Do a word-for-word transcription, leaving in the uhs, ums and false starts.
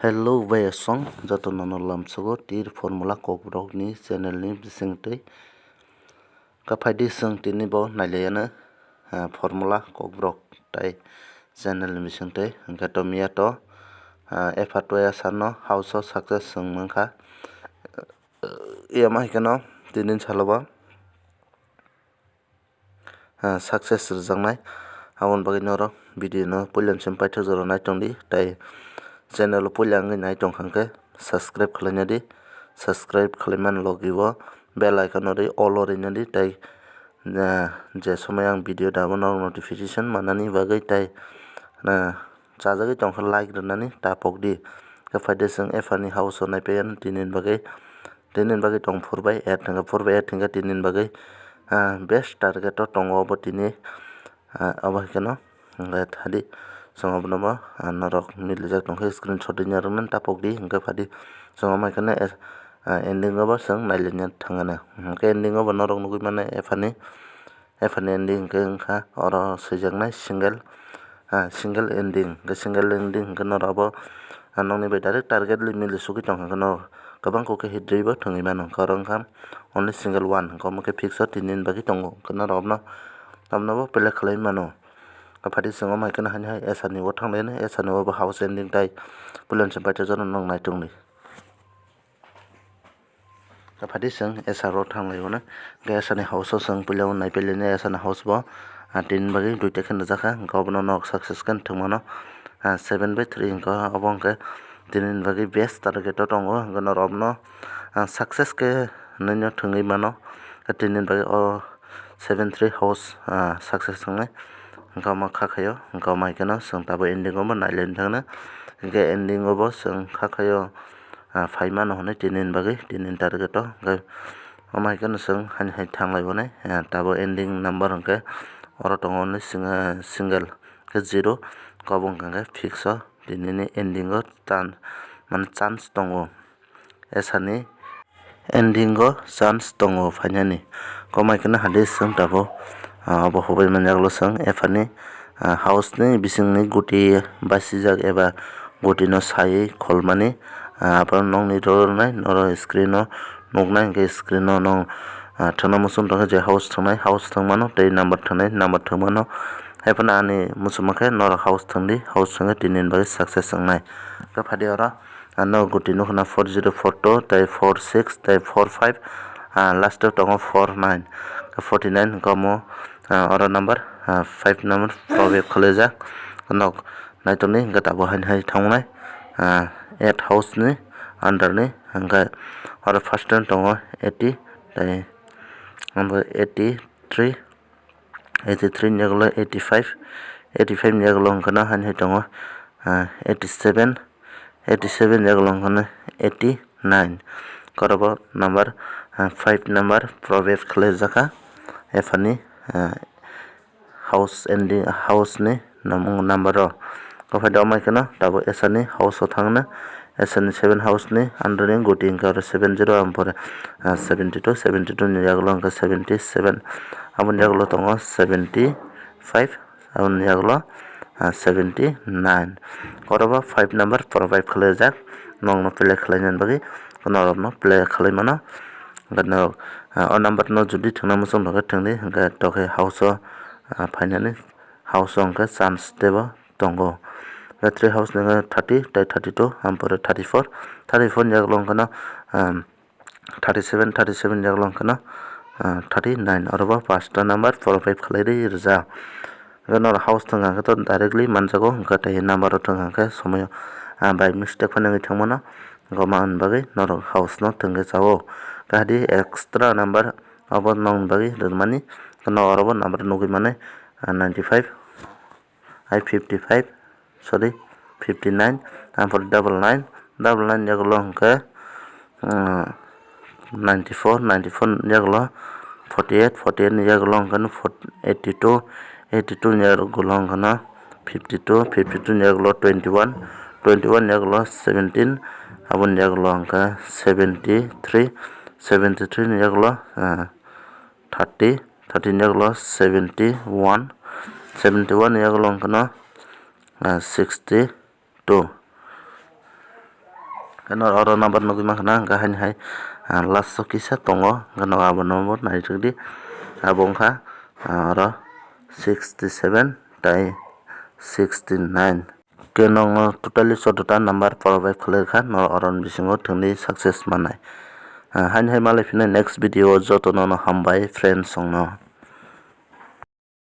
Hello, bayasong, joto nono lamsogo tir formula kokborok ni channel ni bising twi. Kaphaidi chwng tini bo nailaiano, ah, formula kokborok tai channel ni bising twi. Hwnkhe to miya to, ah, F R twaya sano house o success chwng mankha. Yama hai kheno tini salo bo ah, success rwjaknai. Aboni bagwi norok video no puila ni simi paithak jora nai tongdi, tai channel o puila wngwi nai tongkha hwnkhe subscribe khlaina di, subscribe khlaimani logi o bell icon o rwi all o rwina di, tai, ah, je somoi ang video dabo norok notification manani bagwi tai, ah, chajagwi tongkha like rwnani tapok di. Khe phaide chwng F R ni house o naiphaiya tini ni bagwi. Tini ni bagwi tong four by eight hwnkhe, four by eight hwnkhe tini ni bagwi, ah, best target o tongo obo tini, ah, obo hai kheno, hwnkhe thadi chwng obono bo, ah, norok milijak tongkhe screenshot rwna rwmani tapok di, hwnkhe phadi chwng omo hai kheno, ah, ending o bo chwng nailaina thangano. Hwnkhe ending o bo norok nugwi mano F R ni F R ni ending hwnkhe wngkha oro swijaknai single, ah, single ending. Hwnkhe single ending hwnkhe norok abo, ah, nokni bai direct target limit le sugwi tongkha hwnkhe norok kwbang kok khe hit rwi bo thwngwi mano. Hwnkhe oro wngkha only single one, hwnkhe omo khe fix o tini ni bagwi tongo. Hwnkhe norok abono, abono bo play khlai mano. Hwnkhe phaidi chwng omo hai kheno haino hai S R ni o thanglaino, S R ni o bo house ending tai puila ni simi paithak jora norok nai tongdi. Phadi chwng S R o thang lai o na. Hwnkhe S R ni house o chwng puila o nai pailaini S R ni house bo, ah, tini bagwi duita khe nukjakha. Hwnkhe obono nok success khe thwngmano, ah, seven by three hwnkhe obo hwnkhe tini ni bagwi best target o tongo. Hwnkhe norok no, ah, success khe hinwi no thwngwi mano. Tini ni bagwi o seven three house, ah, success wngnai. Hwnkhe omo kha khaio, hwnkhe omo hai kheno chwng tabuk ending o bo nai lai thangno. Hwnkhe ending o bo chwng kha khaio, ah, phai mano hwnwi tini ni bagwi, tini ni target o. Hwnkhe omo hai kheno chwng haino hai thang lai mani, ah, tabuk ending number hwnkhe oro tongo only single, single khe zero, hwnkhe obo hwnkhe fix o tini ni ending o tan, mane chance tongo. S R ni ending o chance tongo phainani. Komai kheno hadi chwng tabuk, ah, obo hubai manya ulo chwng F R ni, ah, house ni bisingni guti basijak eba guti no saywi kholmani, ah, abo nokni rw rwnai norok screen o nuknai hwnkhe screen o nwng, ah, thwngna muchung tongkha je house thwngnai house thwngmano tei number thwngnai number thwngmano. Haiphano ani muchungma khe norok house thwngdi, house thwngkhe tini ni bagwi success wngnai. Hwnkhe phaidi oro. Ano guti nukha na four zero four two tei four six tei four five, ah, last o tongo four nine, forty nine hwnkhe omo, ah, oro number, ah, five number probab khwlaijak. Nok naitokni hwnkhe tabuk haino hai thangmani, ah, eight house ni under ni hwnkhe oro first o tongo eighty tei omo eighty three. Eighty three ni yagulo eighty five, eighty five ni yagulo hwnkhe no haino hai tongo, ah, eighty seven, eighty seven ni yagulo hwnkhe no eighty nine. Korokbo number, ah, five number probab khwlaijakha F R ni, ah, house ending, house ni number o. Ophai da omo kheno tabuk S R ni house o thangna, S R ni seven house ni under ni guti hwnkhe oro seven zero, aboni pore, ah, seventy two, seventy two ni yagulo hwnkhe seventy seven, aboni yagulo tongo seventy five, aboni yagulo, ah, seventy nine. Oro bo five number probab khwlaijak, nokno play khwlainani bagwi norokno play khwlai mano. Hwnkhe norok, ah, o number no jodi thwngna muchung tongkhe thwngdi, hwnkhe tokhe house o, ah, phainani house o hwnkhe chance teibo tongo. Tei three house ni hwnkhe thirty tei thirty two, aboni pore thirty four, thirty four ni yagulo hwnkhe no, um, thirty seven, thirty seven ni yagulo hwnkhe no, uh, thirty nine. Oro bo pasta number probab khwlai rijak. Hwnkhe norok house thwngkha hwnkhe to directly manjago, hwnkhe tei number rok thwngkha hwnkhe somoio, uh, by mistake phano wngwi thangmano. Hwnkhe omo ni bagwi norok house no thwngwi chao. Hwnkhe hadi extra number obo nokni bagwi rwmani. Hwnkhe norok oro bo number nugwi mani, uh, ninety five. Hai fifty five, sorry, fifty nine, aboni pore double nine, double nine ni yagulo hwnkhe, um, ninety four, ninety four ni yagulo forty eight, forty eight ni yagulo hwnkhe no eighty two, eighty two ni yagulo hwnkhe no fifty two, fifty two ni yagulo twenty one, twenty one ni yagulo seventeen, aboni yagulo hwnkhe seventy three, seventy three ni yagulo, uh, thirty, thirty ni yagulo seventy one, seventy one ni yagulo hwnkhe no, ah, sixty two. Hwnkhe no oro number nugwi mankha na, hwnkhe haini hai, ah, last o kisa tongo, hwnkhe no abono bo naitugdi. Abo wngkha, ah, oro sixty seven tai sixty nine. Hwnkhe no totally choddo ta number provide khlai rwkha, no oro ni bisingo thwngwi success mannai. Ah, haini hai malai phino next video o jotono no hambai friends songno.